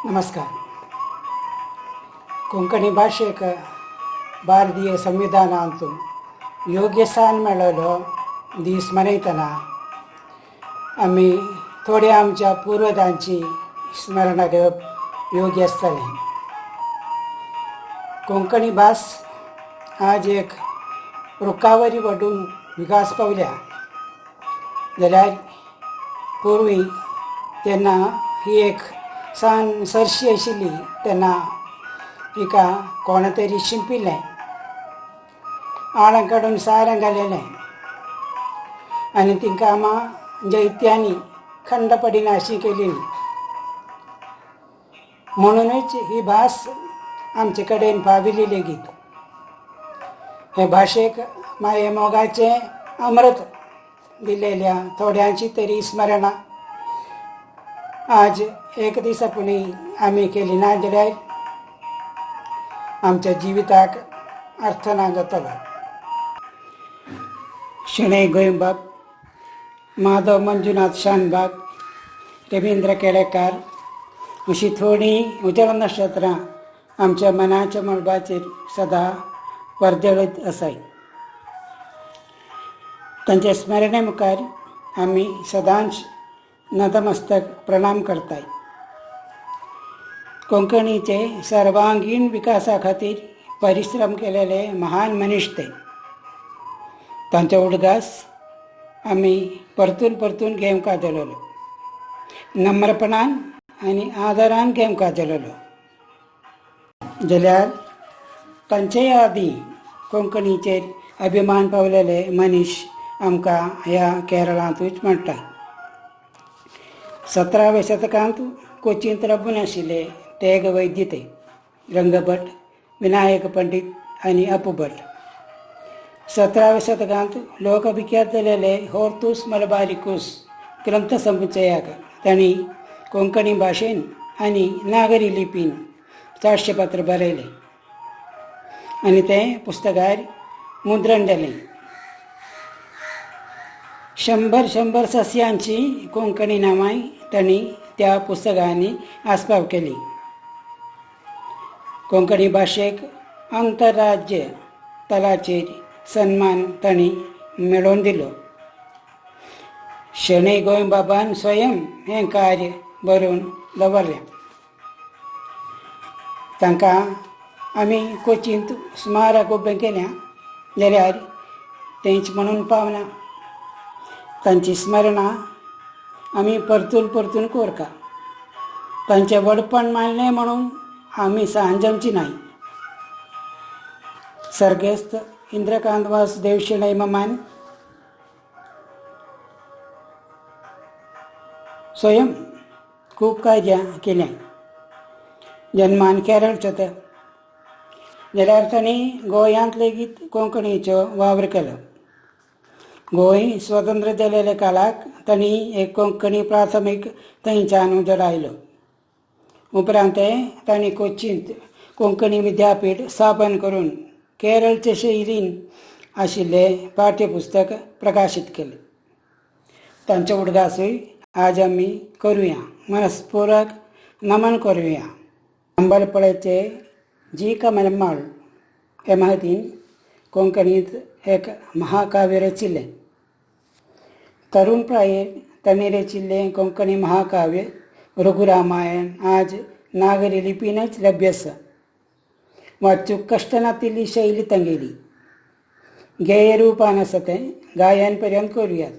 नमस्कार. कोंकणी भाशेक भारतीय संविधानांत योग्य स्थान मेळिल्लो दीस मनयतना आमी थोड्या आमच्या पुर्वजांची स्मरणां घेवप योग्य आसतलें. कोंकणी भास आज एक रुखावरी वाडून विकास पावल्या जाल्यार पूर्वी तेन्ना ही एक सान सरशी आशिल्ली तेन्ना हिका कोणें तरी शिंपिल्लें, आळां काडून सारें घालेलें आनी तीं कामां जैत्यांनी खंड पडिना अशीं केलीं. म्हणुनूच ही भास आमचे कडेन पाविल्ली लेगीत. हे भाशेक मायेमोगाचें अमृत दिलेल्या थोड्यांची तरी स्मरणां आज एक दिसा पुणी आमी केली ना जाल्यार आमच्या जिविताक अर्थ ना जातलो. शणै गोंयबाब, माधव मंजुनाथ शानभाग, रवींद्र केळेकार अशीं थोडीं उजळ नक्षत्रां आमच्या मनाच्या मळबाचेर सदां परजळत आसाय. तांच्या स्मरणे मुखार आमी सदांच नतमस्तक प्रणाम करताय. कोंकणीचे सर्वांगीण विकासा खातीर परिश्रम केलेले महान मनीस ते. तांचो उडगास आमी परतून परतून घेवंक जालोलो, नम्रपणान आनी आदरान घेवंक जालोलो. जाल्यार तांचेय आदीं कोंकणीचेर अभिमान पावलेले मनीस आमकां ह्या केरळांतूच मेळटा. 17व्या शतकांत कोचींत राबून आशिल्ले तेग वैद्य ते रंगभट, विनायक पंडीत आनी अपुभट. 17व्या शतकांत लोकविख्यात जालेले होर्तूस मलबारिकूस ग्रंथ समुच्चयाक तांणी कोंकणी भाशेन आनी नागरी लिपीन 400 पत्र बरयलें आनी तें पुस्तकार मुद्रण जालें. शंबर शंबर सस्यांची कोंकणी नांवांय तांणी त्या पुस्तकांनी आस्पाव केली. कोंकणी भाशेक आंतरराज्य तलाचेर सन्मान तांणी मेळोवन दिलो. शणै गोंयबाबान स्वयं हें कार्य बरोवन दवरलें. तांकां आमी कोचींत स्मारक उबें केल्या जाल्यार तेंच म्हणून पावना. तांची स्मरणां आमी परतून परतून कोरका. तांचें व्हडपण मानलें म्हणून आमी सांज जावची नाय. सर्गेस्त इंद्रकांत वासुदेव शणै मामान स्वयं खूब कार्यां केल्यां. जन्मान केरळचो ते जाल्यार तांणी गोंयांत लेगीत कोंकणीचो वावर केलो. गोंय स्वतंत्र जालेल्या काळाक तांणी एक कोंकणी प्राथमीक थंयच्यान उजवाडायलो. उपरांत तांणी कोचींत कोंकणी विद्यापीठ स्थापन करून केरळचे शैलीन आशिल्लें पाठ्यपुस्तक प्रकाशीत केलें. तांचो उडगासूय आज आमी करुया, मनस्पुर्वक नमन करुया. अंबलपळेचे जी कमलम्माळ हे महतीन कोंकणींत एक महाकाव्य रचिल्लें. तरुण प्रायेर तांणी रचिल्लें कोंकणी महाकाव्य रघुरामायण आज नागरी लिपीनच लभ्य आसा. वाचूंक कश्ट नातिल्ली शैली तांगेली. गेय रुपान आसा तें गायन पर्यंत करुयात.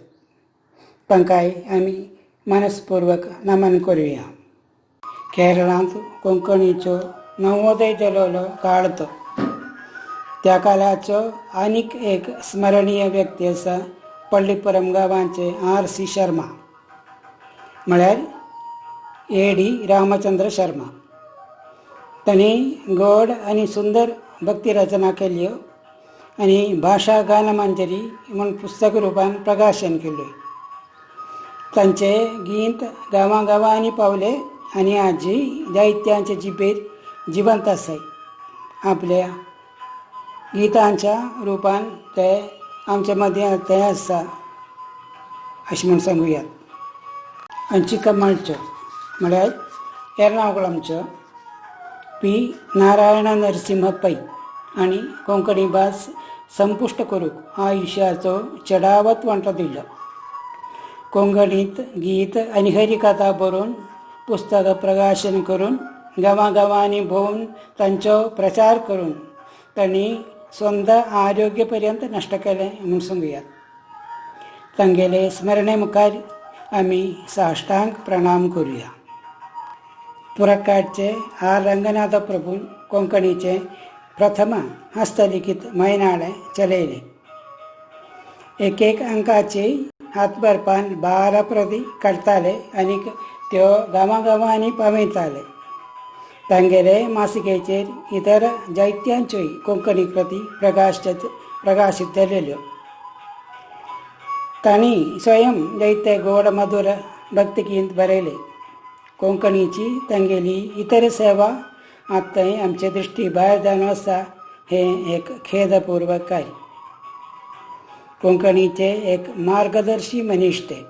तांकांय आमी मनस्पुर्वक नमन करुया. केरळांत कोंकणीचो नवोदय जालोलो काळ तो. त्या काळाचो आनीक एक स्मरणीय व्यक्ती आसा पल्लीपुरम गांवांचे आर सी शर्मा, म्हळ्यार ए डी रामचंद्र शर्मा. तांणी गोड आनी सुंदर भक्ती रचना केल्यो आनी भाशा गानमंजरी म्हूण पुस्तक रुपान प्रकाशन केल्यो. तांचे गीत गांवां गांवांनी पावले आनी आजी जायत्यांचे जिबेर जिवंत आसाय. आपल्या गितांच्या रुपान ते आमच्या मदीं ते आसा अशें म्हूण सांगुयात. अंचिकम्माळचो म्हळ्यार एर्नाकुळमचो पी नारायण नरसिंह पै आनी कोंकणी भास संपुश्ट करूंक आयुश्याचो चडावत वांटो दिलो. कोंकणींत गीत आनी हरिकथा बरोवन पुस्तकां प्रकाशन करून गांवागांवांनी भोंवन तांचो प्रचार करून तांणी स्वंदा आरोग्य पर्यंत नश्ट केलें म्हूण सांगुया. तांगेले स्मरणे मुखार आमी साश्टांग प्रणाम करुया. पुरक्काडचे आर रंगनाथ प्रभून कोंकणीचें प्रथम हस्तलिखीत म्हयनाळें चलयलें. एक एक अंकाची हातबरपान 12 प्रती काडटाले आनी त्यो गांवागांवांनी पावयताले. तांगेले मासिकेचेर इतर जायत्यांच्योय कोंकणी कृती प्रकाशीत जालेल्यो. तांणी स्वयं जायते गोड मधुर भक्तिगीत बरयले. कोंकणीची तांगेली इतर सेवा आतांय आमचे दृश्टी भायर जावन आसा हें एक खेदपूर्वक कार्य. कोंकणीचे एक मार्गदर्शी मनीस ते.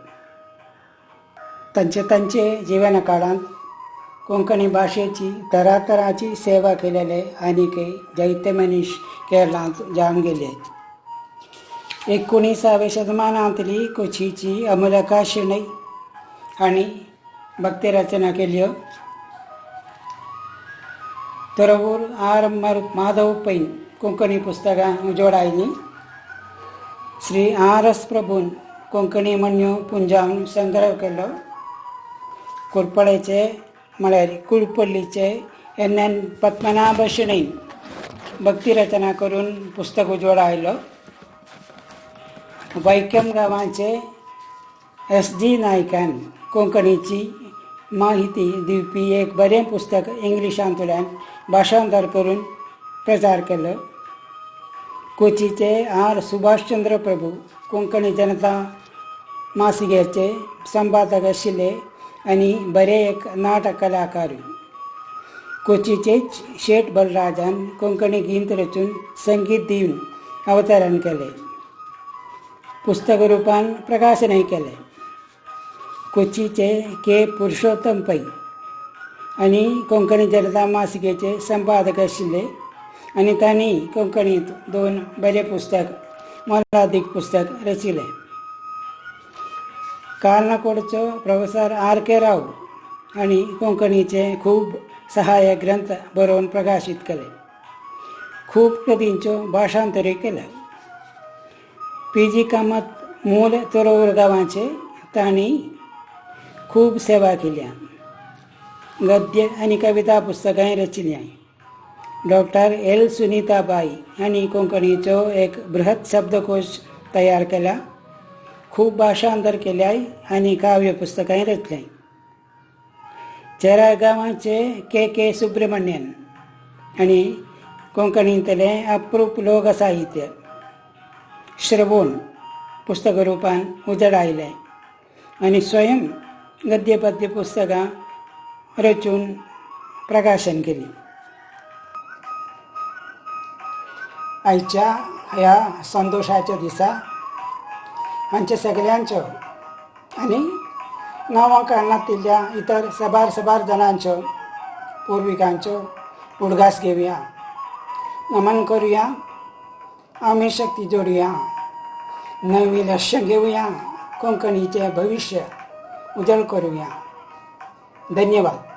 तांचे तांचे जिवन काळांत कोंकणी भाशेची तरातराची सेवा केलेले आनीकय जायते मनीस केरळांत जावन गेले. 19व्या शतमानांतली कोचीची अमलका शेणै हांणी भक्ती रचना केल्यो. तोरवूर आर माधव पैन कोंकणी पुस्तकां उजवाडायलीं. श्री आर एस प्रभून कोंकणी म्हणयो पुंजावन संग्रह केलो. कुरपळेचे म्हळ्यार कुळपल्लीचे एन एन पद्मनाभ शेणैन भक्ती रचना करून पुस्तक उजवाडायलो. वैकम गांवाचे एस जी नायकान कोंकणीची माहिती दिवपी एक बरें पुस्तक इंग्लिशांतल्यान भाशांतर करून प्रचार केलो. कोचीचे आर सुभाषचंद्र प्रभू कोंकणी जनता मासिकेचे संपादक आशिल्ले आनी बरे एक नाटक कलाकार. कोचीचेच शेठ बलराजान कोंकणी गीत रचून संगीत दिवन अवतरण केलें. पुस्तक रुपान प्रकाशनय केलें. कोचीचे के पुरुषोत्तम पै आनी कोंकणी जनता मासिकेचे संपादक आशिल्ले आनी तांणी कोंकणींत 2 बरे पुस्तक मोलादीक पुस्तक रचिलें. कार्नाकोडचो प्रोफेसर आर के राव आनी कोंकणीचे खूब सहाय्य ग्रंथ बरोवन प्रकाशीत केले. खूब कृतींच्यो भाशांतरूय केलें. पी जी कामत मूल तोरवूर गांवाचे तांणी खूब सेवा केल्या. गद्य आनी कविता पुस्तकांय रचिल्यां. डॉक्टर एल सुनीताबाई हांणी कोंकणीचो एक बृहत शब्दकोश तयार केला. खूब भाशांतर केल्याय आनी काव्य पुस्तकांय रचल्याय. चेरा गांवाचे के के सुब्रमण्यन आनी कोंकणींतलें अप्रूप लोक साहित्य श्रवण पुस्तक रुपान उजवाडायलें आनी स्वयं गद्य पद्य पुस्तकां रचून प्रकाशन केलीं. आयच्या ह्या संतोशाच्या दिसा हांच्या सगल्यांच्यो आनी नांवां काडनातिल्ल्या इतर सबार सबार जाणांच्यो पुर्विकांच्यो उडगास घेवया, नमन करुया, आमी शक्ती जोडुया, नवी लक्ष्य घेवया, कोंकणीचें भविश्य उजळ करुया. धन्यवाद.